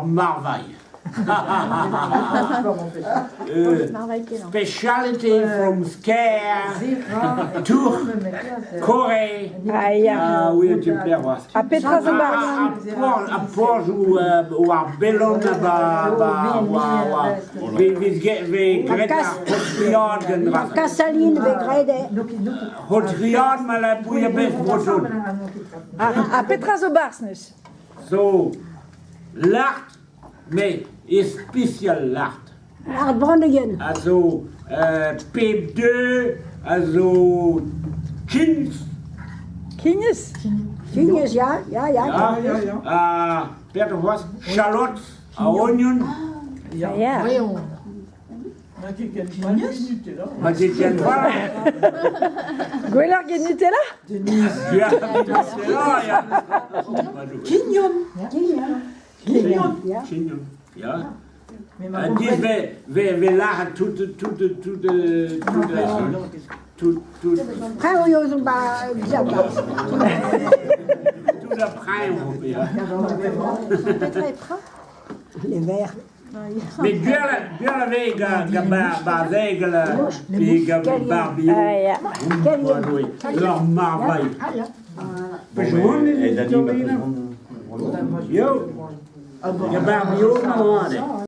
Ur marvailh. Speciality from Skaer, Tour, Kore. Ah ya. Ah oui, tu me plais c'hoazh. Ha petra zo 'barzh? Ar porzhoù war Bellon ba ba war vez graet ar c'hotriad gant Ar kasalin vez graet eo. C'hotriad ma la bouillabaisse bretonne. Ha petra zo 'barzh neuze? Zo lart, met ispisial lart. Ar bronnegen. A zo pep deu, a zo kignez. Kignez? Kignez, ya, ya, ya. Ya, ya. Ha petra c'hoazh? Chalots, ha ognon. Ya. Ya. Ma ket ken fall. Gwelloc'h get Nutella? Ya, Nutella, ya. Kignon. Kignon, ya. Kignon, ya. Ha dis ve, ve, ve lâret tout, tout, tout, tout, tout, tout, Preñv eo zo ba diabarzh. tout ar preñv, ya. Petra eo preñv? Les verts. Met gwell a vez gant barzhegel pe gant barbio. Ur marvailh. Yo, gant barbio ma oan.